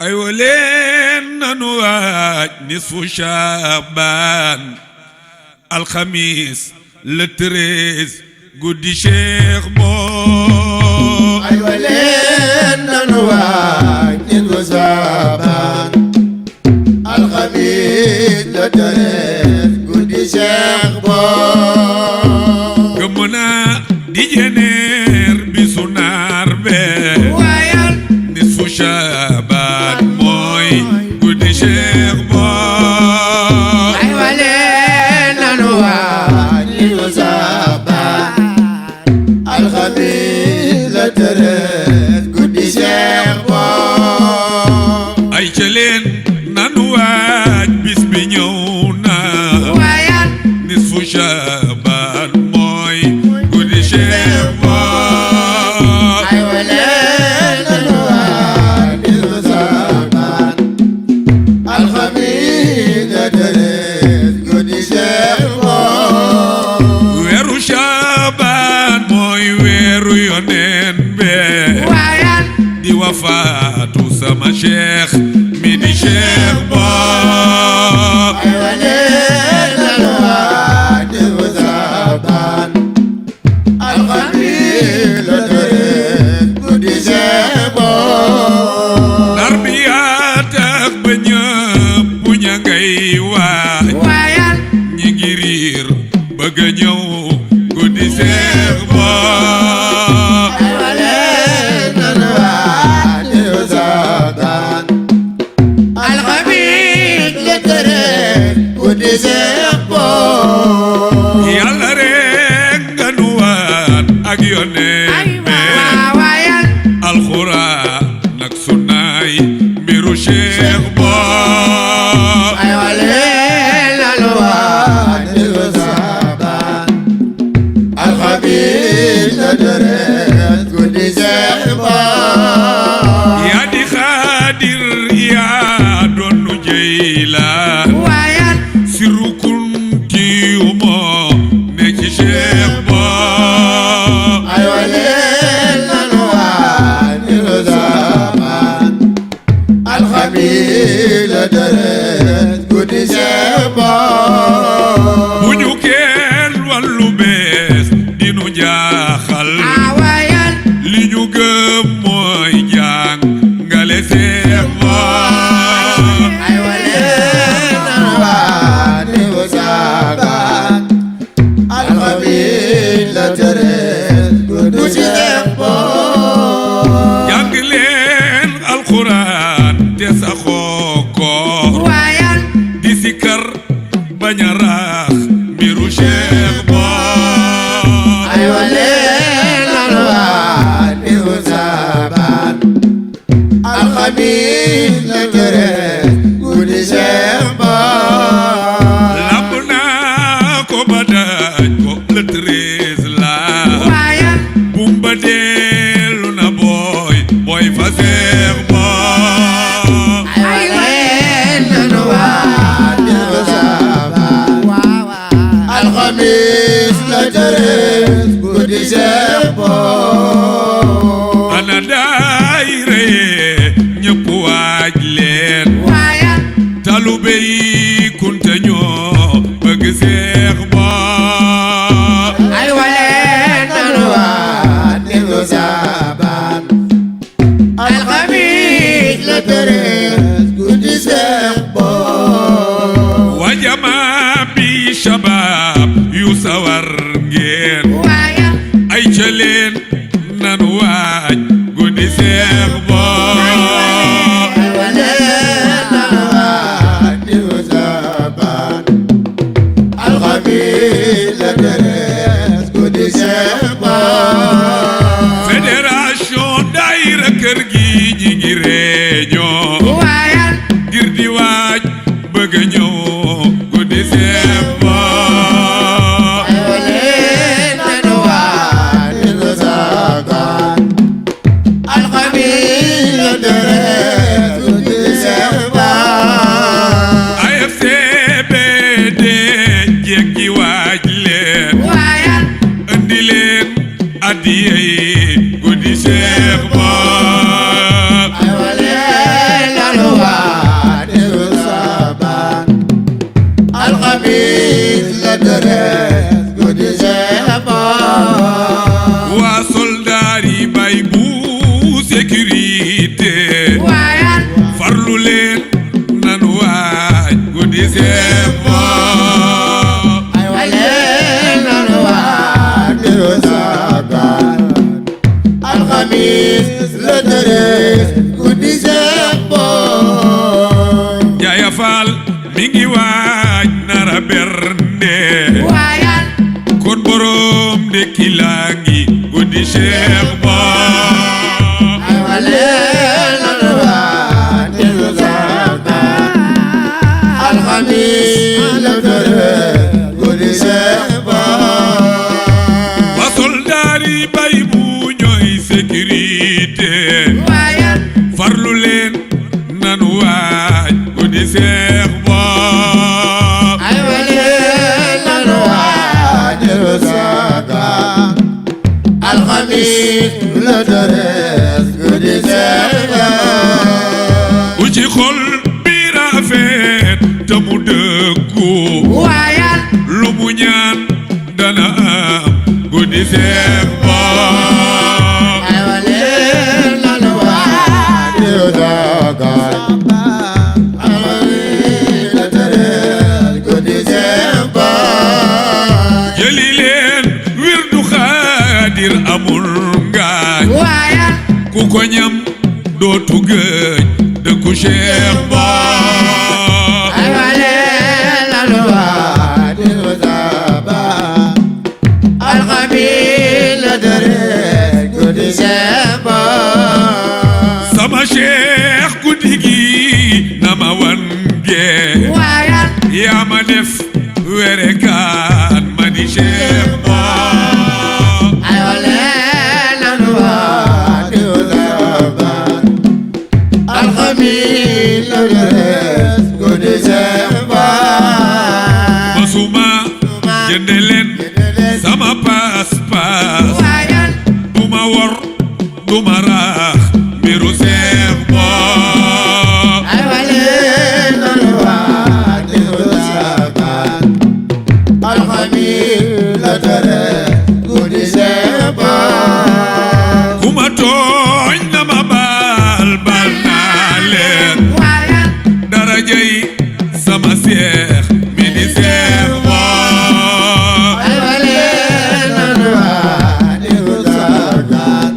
ay waleen nanu waaj nisfu Shaabaan alxamis le 13 guddi Cheikh boo ay waleen nanu waaj nisfu Shaabaan alxamis le 13 guddi Cheikh boo gëmm naa di jeneer bisu naar bee waayal nisfu Shaabaan mooy guddi Cheikh boo ay waleen nanu waaj nisfu Shaabaan alxamis le 13 guddi Cheikh boo ay ca leen nanu waaj bis bi ñëw na waayal nisfu Shaabaan mooy guddi Cheikh boo ay waleen nanu waaj nisfu Shaabaan alxamis le 13 guddi Cheikh boo weeru Shaabaan mooy weeru yoneen bee waayal di wafaatu sama Cheikh mi di Cheikh boo ay waleen nanu waaj nisfu Shaabaan alxamis le 13 guddi Cheikh boo nar bi yaa tax ba ñëpp ña ngay waaj waayal ñi ngi riir bëgg a ñëw guddi Cheikh boo ay waleen nanu waaj nisfu Shaabaan alxamis le 13 guddi Cheikh boo yàlla rek nga nu waat ak yoneen be waayal alxuraan nag sunnaay mbiru Cheikh boo ay waleen nanu waaj nisfu Shaabaan alxamis le 13 guddi Cheikh boo yaa di xaadir yaa doonu Jeylaan waayal siru kuntiyu moo ne ci Cheikh boo ay waleen nanu waaj nisfu Shaabaan alxamis le 13 guddi Cheikh boo bu ñu kenn wàllu bees dinu jaaxal waayal li ñu gëm mooy jàng ngale Cheikh boo ay waleen nanu waaj nisfu Shaabaan alxamis le 13 guddi Cheikh boo jàng leen alxuraan te saxoo ko waayal di sikar bañ a raax mbiru Cheikh boo ay waleen nanu waaj nisfu Shaabaan alxamis le 13 guddi Cheikh boo lamb naa ko ba daaj ko le 13 la waayal bumba dellu na booy fa Cheikh boo ay waleen nanu waaj nisfu Shaabaan alxamis le 13 guddi Cheikh boo ana daayira yee ñëpp waaj leen waayal talube yi kunta ñoo bëgg Cheikh boo ay waleen nanu waaj nisfu Shaabaan alxamis le 13 guddi Cheikh boo wa jamaa bi shabaab yu sawar ngeen waayal ay ca leen nan waaj guddi Cheikh boo ay waleen nanu waaj nisfu Shaabaan alxamis le 13 guddi Cheikh boo fédération daayira kër gi ñi ngi réunion waayal ngir di waaj bëgg a ñëw guddi Cheikh boo ay waleen nanu waaj nisfu Shaabaan alxamis le 13 guddi Cheikh boo AFCBD jekki waaj leen waayal andi leen addiya yi guddi Cheikh boo ay waleen December. ay wale nanu waadiru sagan alxamis le 13 guddi December. Jaaya Faal mi ngi waaj nara bernde waayal kon borom de kilangi guddi Cheikh Ba. ay wale nanu waadiru sagan alxamis le 13 guddi December. ba soldaar yi bay bu ñooy sécurité waayal farlu leen nanu waaj guddi Cheikh Ba. ay wale nanu waadiru sagan alxamis le 13 guddi December. bu ci xol bi rafet te mu dëggu waayal lu mu ñaan dana am guddi Cheikh Ba. ay wale nanu waadiru sagan alxamis le 13 guddi December. jëli leen wirdu xaadir amul ngaañ waayal ku ko ñam dootu gëj dëkku Cheikh Ba. ay wale nanu waadiru sagan alxamis le 13 guddi December. sama Cheikh guddi gi na ma wan gee waayal yaa ma def werekaan ma di Cheikh Ba. ay wale nanu waadiru sagan alxamis le 13 guddi December. masuma jënde leen sama paas-paas waayal duma wor duma raax mbiru Cheikh Ba. ay wale nanu waadiru sagan alxamis le 13 guddi December. ku ma tooñ na ma baal baal naa leen waayal darajay sama Cheikh mi di Cheikh Ba. ay wale nanu waadiru sagan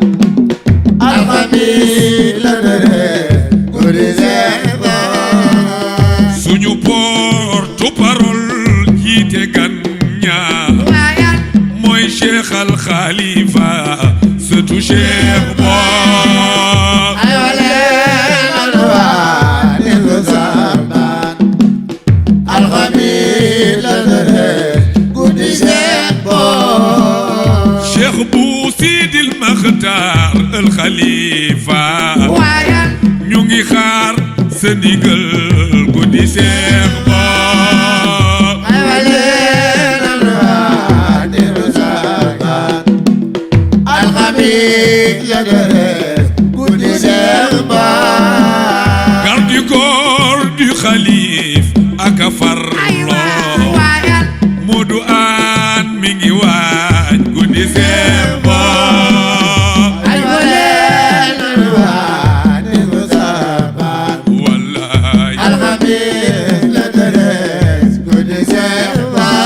alxamis le 13 guddi December. suñu porte-parole jiite gan ñaa waayal mooy Cheikh Al Khalifa surtout Cheikh Ba. ay wale nanu waadiru sagan alxamis le 13 guddi December. Cheikh bu Sidil Makhtar Al Khalifa waayal ñu ngi xaar sa ndigal guddi Cheikh Ba. ay wale nanu waadiru sagan alxamis le 13 guddi December. garde du corps du Khalif ak a farloo waayal Modou An mi ngi waaj guddi Cheikh Ba. ay wale nanu waadiru sagan wallaay alxamis le 13 guddi December.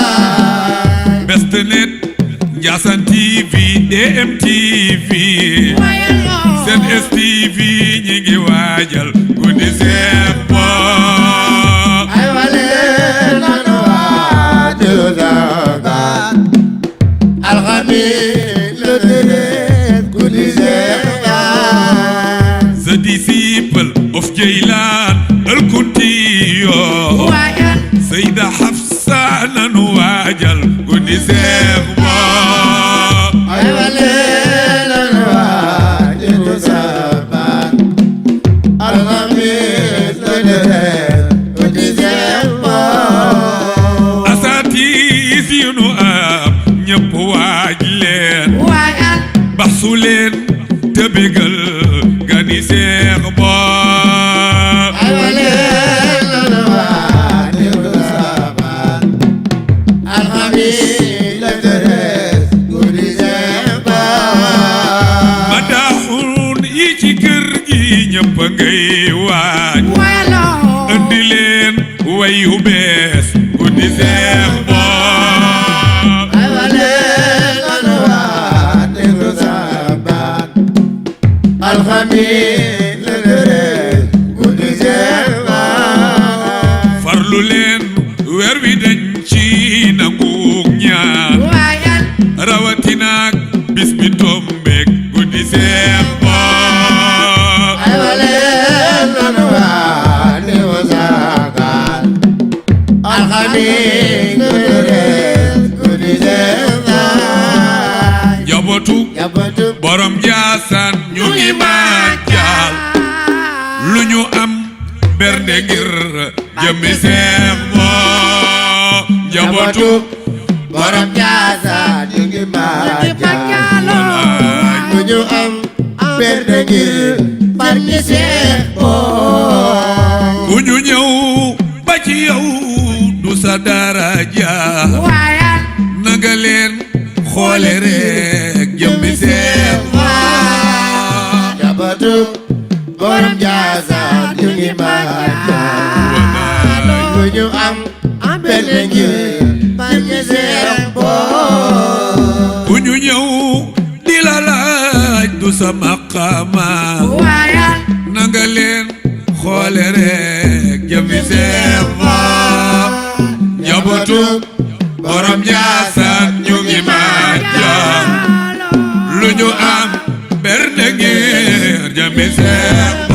Bestenet Ndiassane TV DMTV waayal Sen STV ñi ngi waajal guddi Cheikh Ba. ay wale nanu waadiru sagan alxamis le 13 guddi December. The disciple of Jeylan Al Kuntiyo waayal Seyda Hafsa nanu waajal guddi Cheikh Ba. ay wale nanu waadiru sagan alxamis le 13 guddi December. asaatiis yu nu am ñëpp waaj leen waayal baxsu leen te bégal gani Cheikh Ba. ay wale nanu waadiru sagan alxamis le 13 guddi December. madaaxun yi ci kër gi ñëpp ngay waaj waayal andi leen wayu bee alxamis la gërëm guddi Seex Fall farlu leen weer wi dañ ci nangu ñaan rawatina bis bi tombeek guddi Seex Fall ay waleen nanu waa ni wa sagal alxamis la gërëm guddi Seex Fall njabootu borom Njaasaan ñu ngi màggal lu ñu am bernde ngir jëmmi Seex Fall njabootu borom Njaasaan ñu ngi màggal lu ñu am bernde ngir barke Seex Fall ku ñu ñëw ba ci yow du sa daraja nanga leen xoole rek jëmmi Seex Fall njabootu borom Njaasaan ñu ngi màggal lu ñu am bernde ngir barke Seex Fall ku ñu ñëw di la laaj du sa maqaama nanga leen xoole rek jëmmi Seex Fall njabootu borom Njaasaan ñu ngi màggal lu ñu am bernde ngir jëmmi Seex Fall